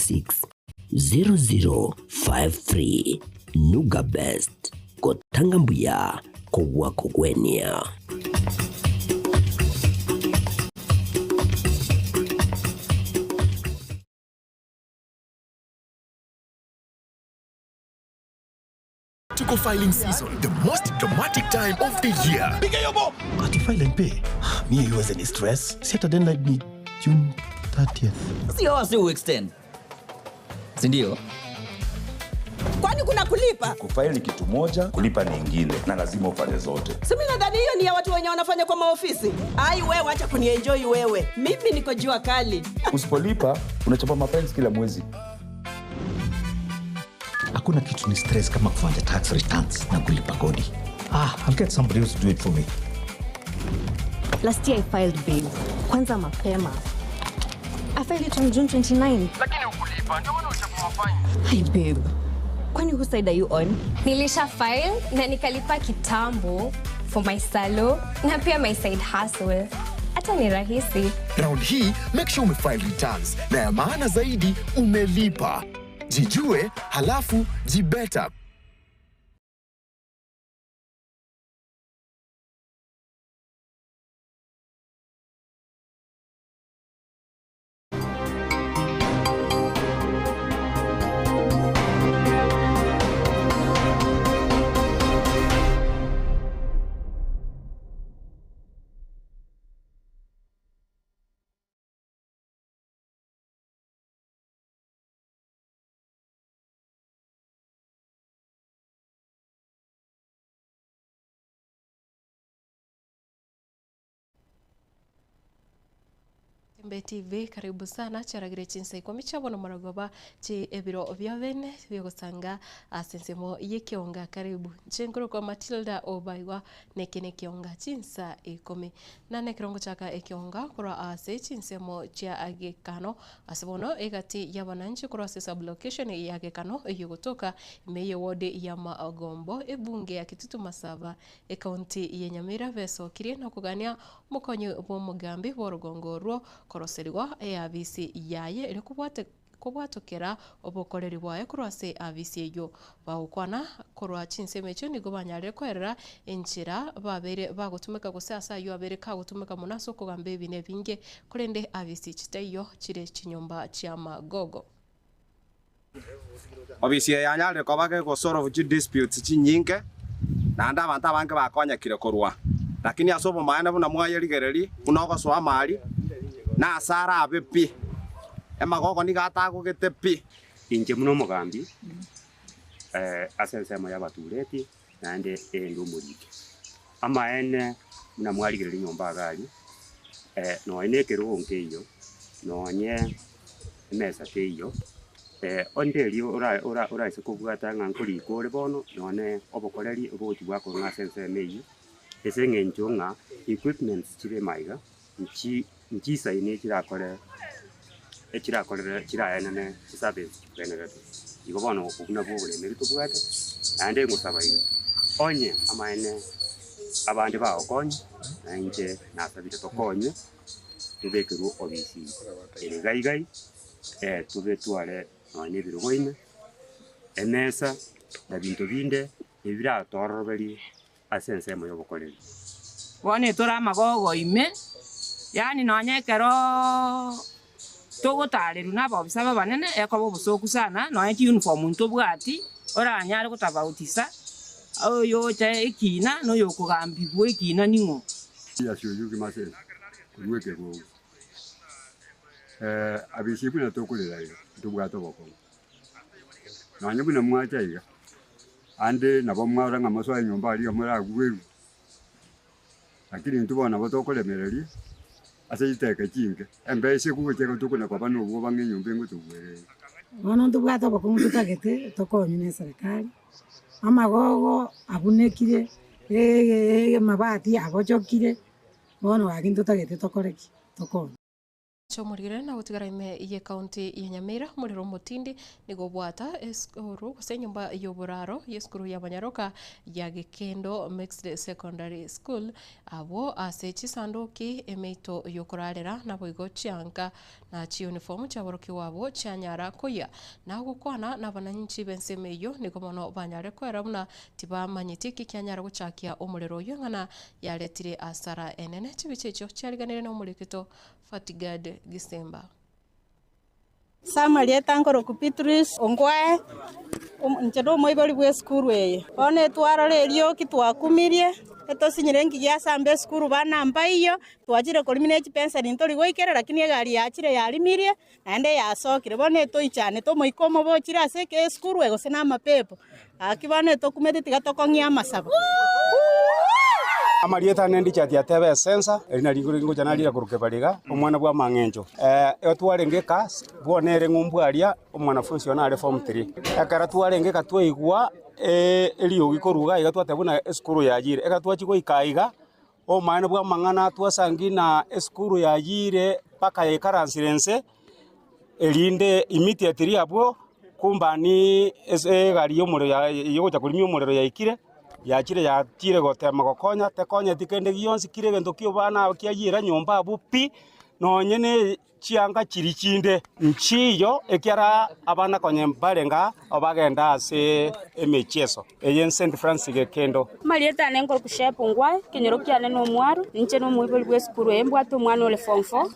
36 0053 Nuga Best, gotanga mbuya kobua kogwenia. Tuko filing season, the most dramatic time of the year. Ati file and pay. Mi haiwezi ni stress. Si hata deadline ni June 30th. Si hawa si uextend, si ndio? Kwani kuna kulipa? Kufaili kitu moja, kulipa ni ingine, na lazima ufanye zote. Si mimi nadhani hiyo ni ya watu wenye wanafanya kwa maofisi. Ai wewe, acha kunienjoy wewe. Mimi niko jua kali. Usipolipa unachapa mapenzi kila mwezi. Hakuna kitu ni stress kama kufanya tax returns na kulipa kodi. Ah, I'll get somebody else to do it for me. Last year I filed babe. Kwanza mapema. I filed it on June 29. Lakini ukulipa ndio maana uchapa mafaini. Hi babe. Kwani whose side are you on? Nilisha file na nikalipa kitambo for my salo na pia my side hustle. Hata ni rahisi. Round hii make sure umefile returns na ya maana zaidi umelipa. Jijue halafu jibeta. Mbe TV karibu sana chiaragire chinsa ikomi chia bono maragoba chi ebiro bia bene biogosanga ase ensemo y'ekionga karibu nche nkorokwa Matilda Obaigwa neke nekionga chinsa ikomi nane ekerongo chaka ekionga korwa ase chinsemo chia gekano ase bono egati ya abananchi korwa ase sublocation ya gekano eyogotoka ime ye ward ya Magombo ebunge ya Kitutu Masaba ekaunti ya Nyamira besokirie na kogania omokonyi bwa omogambi bwa orugongo orwo koroserigwa eabisi yaye ere kobwate kobwatokera obokoreri bwaye korwa ase abisi eywo. Bagokwana korwa chinsemo echio nigo banyarire koerera enchera babeire bagotumeka gose ase aywo abeire kagotumeka mono ase okogamba ebina ebinge korende abisi chitaiyo chire chinyomba chi'amagogo. Obisi eye yanyarire koba gegosolve chidisputes chinyinge, naende abanto abange bakonyekire korwa. Lakini ase obomaene buna mwayerigereria, buna ogosoa amari, na ase arabe pi, emagogo nigo atagogete pi. Inche buna omogambi, ase ensemo y'abatureti, naende ere omoriki. Amaene buna mwarigereria nyomba iga aria, nonye na ekerogo nkeiyo, nonye emesa teiyo, onde erio ora ora oraise kobwata ng'a nkorika ore bono, nonye obokoreri obogochi bwakong'a ase ensemo eywo, ase eng'encho ng'a equipments chire maiga, nchi nchisaini chirakore echirakorere chiraenene chiservice chibwenerete. Igo bono obwo nabwo oboremeri tobwate, naende ngosaba iga, onye amaene abande bagokonya, na inche nasabire tokonywe, tobekerwe obisi ere iga igai, tobe tware nonya na ebirogo ime, emesa, na binto binde ebi biratororoberie ase ensemo y'obokoreri. Bono etore amagogo ime, yaani nonya ekeroooo togotarerwa na abaofisa aba abanene, ekoba obosooku sana, nonya chiuniform ntobwati, oranyare gotabautisa oyocha ekina na oyokogambigwa ekina ning'o. Ase oyio Masese korwa ekegogo, abisia buna tokorera iga ntobwate obokong'u, nonya buna mwacha iga, ande nabo mwarora ng'a mosoe nyomba aria moragwerwe, lakini intwe bono nabo tokoremereria ase chiteke chinke, embesa egocha iga tokona koba na obwoba ng'a enyomba engotogwera ere. Bono ntobwate obokong'u totagete tokonywe na eserekari, amagogo abunekire, amabati abochokire, bono gaki ntotagete tokore ki? Tokonywe. Chomorire na gotigara ime y'ekaunti ya Nyamira, omorero omotindi nigo obwata esukuru gose enyomba y'oboraro y'esukuru y'abanyaroka ya Gekendo Mixed Secondary School abwo ase chisanduki, emeito y'okorarera naboigo chianga. na chiyunifomu chiaborokigwa abwo chianyara koyia. Na gokwana nabananchi b'ensemo eyio nigo mono banyare koera buna tibamanyeti eki kianyara gochakia omorero oyio eng'ana yaretire asara enene. Chibicha echio chiariganire nomorikito Fatigad Gisimba. Samuel etangoroku Petrus ongwae, inche nomoibori bw'esukuru eye. Bono etwarora erioki twakumirie, etosinyire nki giasamba esukuru bana mbaiyo, twachire korimi ne chipenseni ntori goikera lakini egari yachire yarimirie, naende yasokire. Bono etoichanete omoika omobe ochire ase eke esukuru eye gose na amapepo. Gaki bono etokumeti tiga tokong'ia amasabo. Amarieta ane ndichati atebe esensa, eri nario ngocha narire korwa kebariga, omwana bw'amang'encho. Ego twarenge eka, bono ere ng'umbu aria, omwanafunsi one are form three. Ekero twarenge eka twaigwa eriogi korwa iga iga twateba buna esukuru yayire. Ekero twachia goika iga, obomaene bw'amang'ana twasangi na esukuru yayire mpaka yaikaransire inse, erinde immediately abwo kumbani ase egari y'omorero ya yogocha korimia omorero yaikire, yachire yachire gotema gokonya, tekonyeti kende gionsi kire egento kia obana aba kiayire nyomba abwo pi, nonye na chianga chiria chinde nchiyo ekiara abana konya mbarenge aa bagenda ase emechieso eye St Francis Gekendo. Amarieta ane nkorokwa Shepu Ngwae, ekenyoro kiane nomwaro, inche nomoibori bw'esukuru eye mbwate omwana ore form four.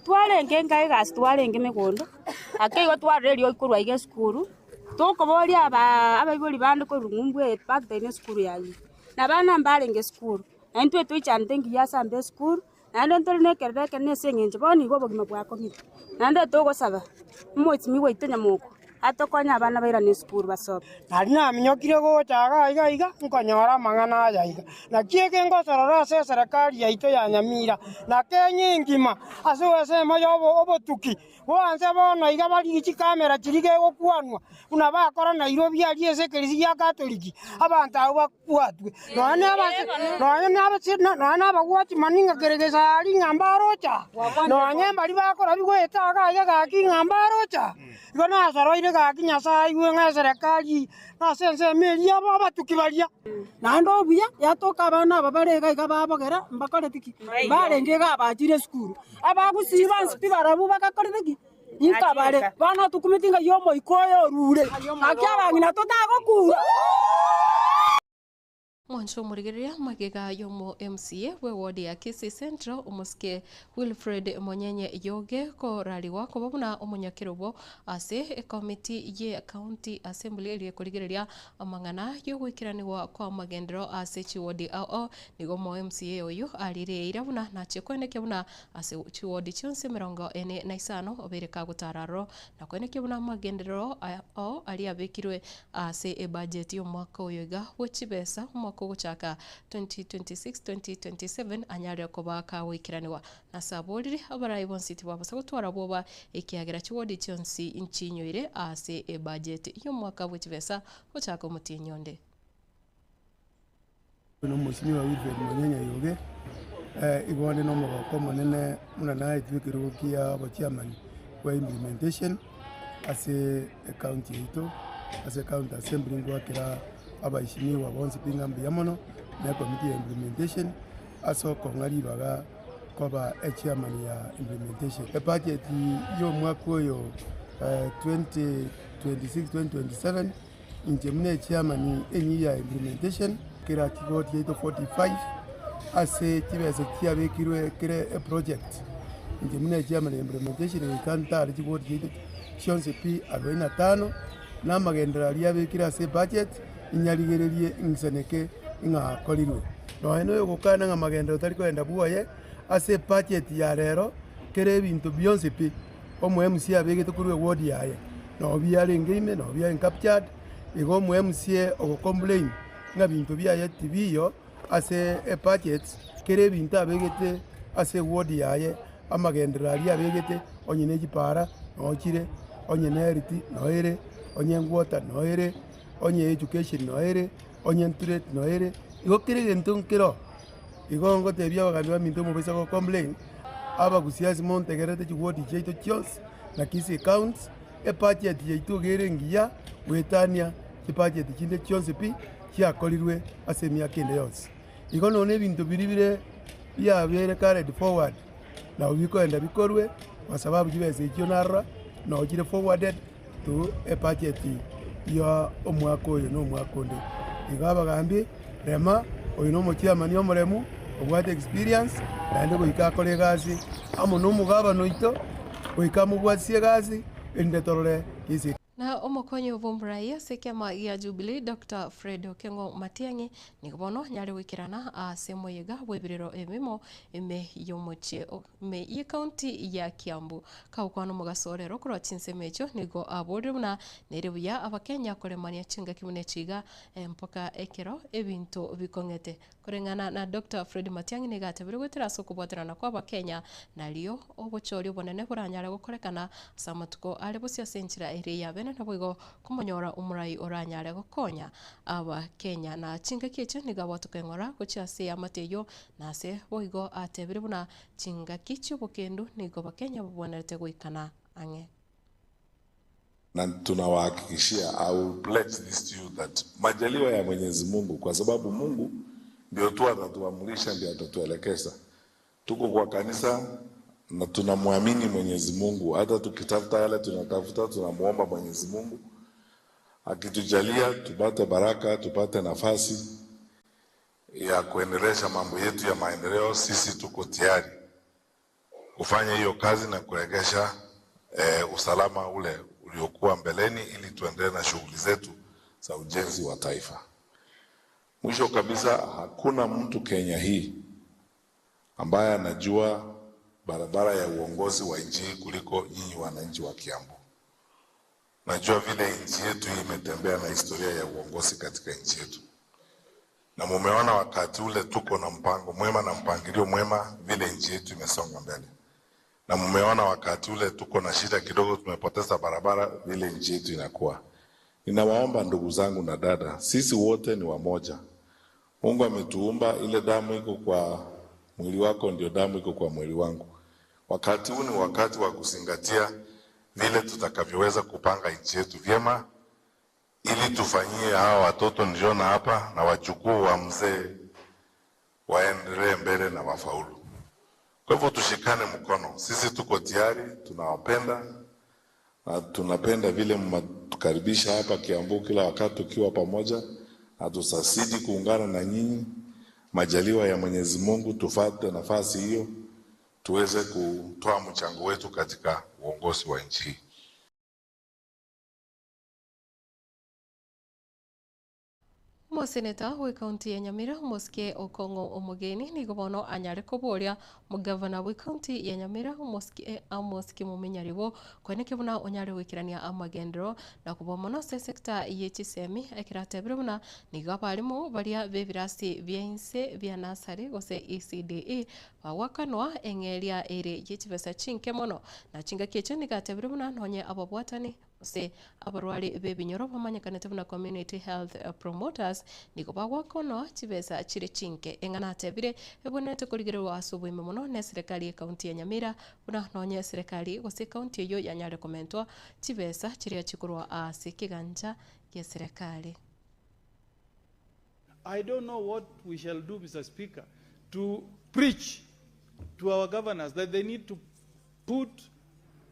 Twarenge enka egasi twarenge megondo, ake igo twarora eriogi korwa iga esukuru, tokoboria aba abaibori bande korwa ng'umbu eye bagotebi nesukuru yayio. Na abana mbarenge esukuru, na intwe toichanete ngiya ase amba esukuru, naende ntore na ekerero ekenene ase eng'encho bono igo obogima bwakong'ire. Naende togosaba, omoichimi gwaito nyamoko, atokonye abana bairane esukuru basome. Nario naminyokire gocha iga iga iga, nkonyora amang'ana aya iga. Naki eke ngosorora ase eserekari yaito ya Nyamira, na Kenya engima, ase ensemo y'obotuki Boanse bono iga barigie chikamera chiria gegokwanwa, buna bakora Nairobi aria ase ekerisi gia Katoliki, abanto abwo babwatwe. Nonya nabagwachimani ng'a kere gesari ng'a mbaroche aa, nonya mbaria bakora bigoeta iga iga gaki ng'a mbaroche aa. Igo nasoroire gaki Nyasae aigwe ng'a eserekari ase ensemo eria abo abatuki baria. Naende obuya yatoka abana aba bare iga iga babogera mbakoreti ki? Mbarenge iga abachire esukuru. Abagusii bonsi pi barabwo bagakorire ki? Inkabare. Bono tokumeti ng'ai omoika oyo orure, gaki abang'ina totagokura. Mwanche omorigereria magega y'omo MCA bwe ward ya Kisii Central omosike Wilfred Monyenye Yoge korarigwa koba buna omonyakerobo ase ekomiti ye County Assembly eria ekorigereria amang'ana yogoikeranigwa kwa amagenderero ase chiwodi ao ao. Nigo omo MCA oyio arire eira buna nachie koenekia buna ase chiwodi chionsi 45 obeire kagotara aroro na koenekia buna amagenderero ao aria abekirwe ase ebudget y'omwaka oyo iga bwe chibesa omwaka ogochaka 2026-2027 anyare koba kagoikeranigwa. Nase aborire abarai bonsi tibabasa gotwara bwoba ekiagera chiwodi chionsi nchinyoire ase ebudget y'omwaka bwe chibesa gochaka omotienyi onde. Buna Omosimiwa Wilfred Monyenya Yoge, igo onde nomogoko omonene buna naetwe ekerogo kia obochairman bwa implementation ase ecounty yaito, ase ecounty assembly ngoakera abaishimiwa bonsi pi ng'a mbuya mono, na ecommittee ya implementation ase okong'a ribaga koba echairman ya implementation. Ebudget ya omwaka oyo 2026 2027. Inche buna echairman enyia ya implementation kera chigoti chiaito 45 ase chibesa chiabekirwe kere eproject. Inche buna echairman ya implementation goika ntare chigoti chiaito chionsi pi arobaini na tano, na amagenderero aria abekire ase ebudget inyarigererie ng'isaneke ng'a akorirwe. Nonya na oyogokana ng'a amagenderero tari kogenda bwoye ase ebudget ya rero kera ebinto bionsi pi. Omo MCA abegete korwa eward yaye, nabo biarenge ime, nabo bia encaptured, igo omo MCA ogo complain ng'a binto biaye tibiyo ase ebudget, kera ebinto abegete ase eward yaye, amagenderero aria abegete, onye ne chipara noo chire, onye ne health noo ere, onye engwater noo ere, onye education noo ere, onye entureti noo ere, igo kera egento nkero. Igo ngotebia abagambi baminto mobaisa go complain, abagusia ase montegererete chiwodi chiaito chionsi na Kisii County, ebudget yaito iga ere engiya goetania chibudget chinde chionsi pi chiakorirwe ase emiaka ende yonsi. Igo nonya ebinto biria bire biabeire carried forward. Nabo bikoenda bikorwe kwa sababu chibesa echio narora noo chire forwarded to ebudget ya omwaka oyo na omwaka onde. Igo abagambi, rema, oyo na omochairman omoremu, obwate experience, naende goika akore egasi amo na omogabana oito, goika amobwatisie egasi, erinde torore gese. Na omokonyi bw'omorai ase ekiama gia Jubilee Doctor Fred Okengo Matiang'i nigo bono anyare goikerana ase omoyega bw'ebirero ebimo ime y'omochie ime y'ecounty ya Kiambu. Kagokwana omogaso rero korwa chinsemo echio nigo aborire buna nere buya abakenya koremania chingaki buna echi iga mpaka ekero ebinto bikong'ete. Koreng'ana na Doctor Fred Matiang'i nigo atebire goetera ase okobwaterana kwa abakenya nario obochori obonene boranyare gokorekana ase amatuko are bosio ase enchera ere ya bene naboigo komonyora omorai oranyare gokonya abakenya. Na chingaki echio nigo abwate keng'ora gochia ase eamate eyio na ase boigo atebire buna chingaki chiobokendu nigo abakenya babwenerete goikana ang'e. Na tunawahakikishia, I will pledge this to you that majaliwa ya Mwenyezi Mungu, kwa sababu Mungu ndio tu atatuamrisha, ndio atatuelekeza. Tuko kwa kanisa na tunamwamini Mwenyezi Mungu, hata tukitafuta yale tunatafuta, tunamuomba Mwenyezi Mungu akitujalia tupate baraka, tupate nafasi ya kuendelesha mambo yetu ya maendeleo. Sisi tuko tayari kufanya hiyo kazi na kuregesha usalama ule uliokuwa mbeleni ili tuendelee na shughuli zetu za ujenzi wa taifa. Mwisho kabisa, hakuna mtu Kenya hii ambaye anajua barabara ya uongozi wa nchi hii kuliko nyinyi wananchi wa Kiambu. Najua vile nchi yetu hii imetembea na historia ya uongozi katika nchi yetu, na mumeona wakati ule tuko na mpango mwema na mpangilio mwema vile nchi yetu imesonga mbele, na mumeona wakati ule tuko na shida kidogo, tumepoteza barabara, vile nchi yetu inakuwa. Ninawaomba ndugu zangu na dada, sisi wote ni wamoja. Mungu ametuumba, ile damu iko kwa mwili wako ndio damu iko kwa mwili wangu. Wakati huu ni wakati wa kuzingatia vile tutakavyoweza kupanga nchi yetu vyema, ili tufanyie hawa watoto niliona hapa na wajukuu wa mzee waendelee mbele na wafaulu. Kwa hivyo tushikane mkono, sisi tuko tayari, tunawapenda na tunapenda vile mnatukaribisha hapa Kiambu kila wakati tukiwa pamoja, na tutazidi kuungana na nyinyi. Majaliwa ya Mwenyezi Mungu, tufate nafasi hiyo tuweze kutoa mchango wetu katika uongozi wa nchi hii. Omoseneta bw'ecounty ya Nyamira omosike Okong'o Omogeni nigo bono anyare koboria omogavana bw'ecounty ya Nyamira omosike Amos Kimumenyaribo koeneke buna onyare goikerania amagenderero na kobua mono ase esector ye chisemi ekero atebire buna nigo abarimu baria b'ebirasi bia inse bia nursery gose ECDE bagoakanwa eng'eria ere ye chibesa chinke mono na chingaki echio nigo atebire buna nonye ababwatani Gose abarwari b'ebinyoro bamanyekanete buna Community Health Promoters nigo bagwakonwa chibesa chire chinke. Eng'ana atebire ebwenerete korigererwa ase oboime mono neserekari y'ecounty ya Nyamira buna nonye eserekari gose ecounty eyio yanyare komentwa chibesa chiria chikorwa ase ekegancha gi'eserekari. I don't know what we shall do, Mr. Speaker, to preach to our governors that they need to put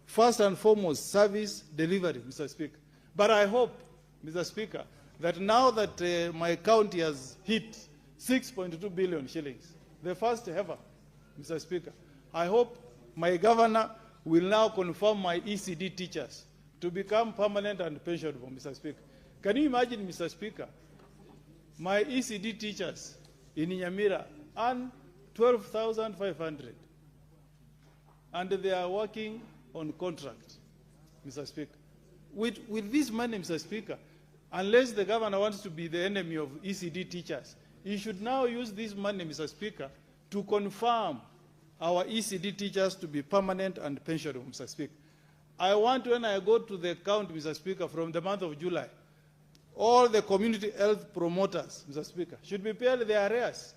first and foremost service delivery, Mr. Speaker. But I hope, Mr. Speaker, that now that uh, my county has hit 6.2 billion shillings, the first ever, Mr. Speaker, I hope my governor will now confirm my ECD teachers to become permanent and pensionable, Mr. Speaker. Can you imagine, Mr. Speaker, my ECD teachers in Nyamira earn 12,500 and they are working on contract, Mr. Speaker. With, with this money, Mr. Speaker, unless the governor wants to be the enemy of ECD teachers, he should now use this money, Mr. Speaker, to confirm our ECD teachers to be permanent and pensionable, Mr. Speaker. I want when I go to the count, Mr. Speaker, from the month of July, all the community health promoters, Mr. Speaker, should be paid their arrears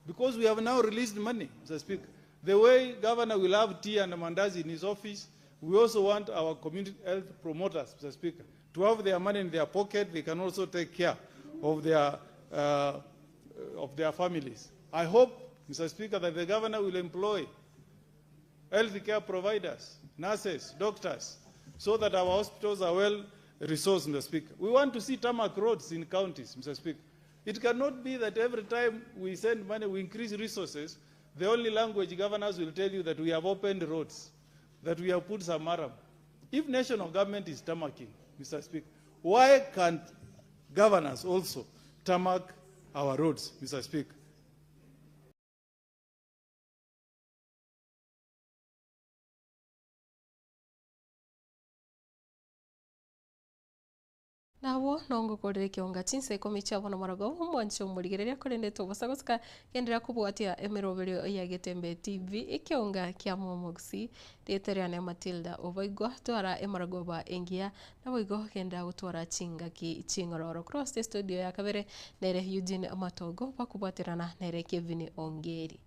because we have now released money, Mr. Speaker. The way governor will have tea and mandazi in his office, we also want our community health promoters, Mr. Speaker, to have their money in their pocket. They can also take care of their, uh, of their families. I hope, Mr. Speaker, that the governor will employ healthcare providers, nurses, doctors, so that our hospitals are well resourced, Mr. Speaker. We want to see tarmac roads in counties, Mr. Speaker. It cannot be that every time we send money, we increase resources. The only language governors will tell you that we have opened roads, that we have put some murram. If national government is tarmacking, Mr. Speaker, why can't governors also tarmac our roads, Mr. Speaker? Nabwo nongokorera ekionga chinsa ikomi chia bono morogoba omwanche omorigereria korende tobosa gosika genderera kobwatia emeroberio ya Getembe TV ekionga kia Momogusii Rieta riane Matilda Obaigwa twara emorogoba engiya naboigo genda gotwara chingaki ching'ororo. Korwa ase estudio ya kabere nere Eugene Matogo bakobwaterana nere Kevin Ongeri.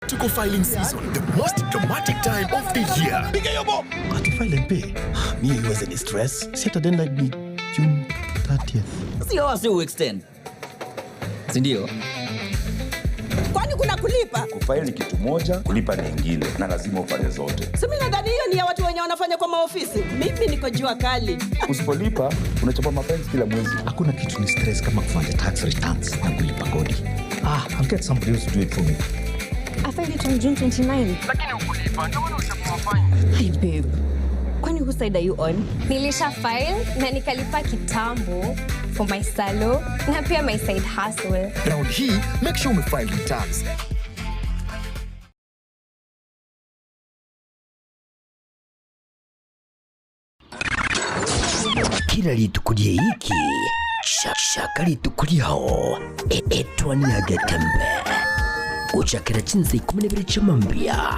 Tuko filing season, the most dramatic time of the year. Piga hiyo bob. Ati file and pay. Mi iweze ni stress. Si hata deadline ni June 30th. Sio wasi uextend. Si ndio? Kwani kuna kulipa? Kufaili ni kitu moja, kulipa ni ingine, na lazima ufanye zote. Si mimi nadhani hiyo ni ya watu wenye wanafanya kwa maofisi. Mimi niko jua kali. Usipolipa unachapa mafines kila mwezi. Hakuna kitu ni stress kama kufanya tax returns na kulipa kodi. Ah, I'll get somebody else to do it for me. I filed it on June 29. Lakini ukulipa ndio maana uchapa mafines. Hi babe. Kwani whose side are you on? Nilisha file na nikalipa kitambo for my salo na pia my side hustle. Round hii, make sure umefile returns. Kila rituko rieiki shaka rituko riao etwani ya getembe gochakera chinsa 12 chia mambia.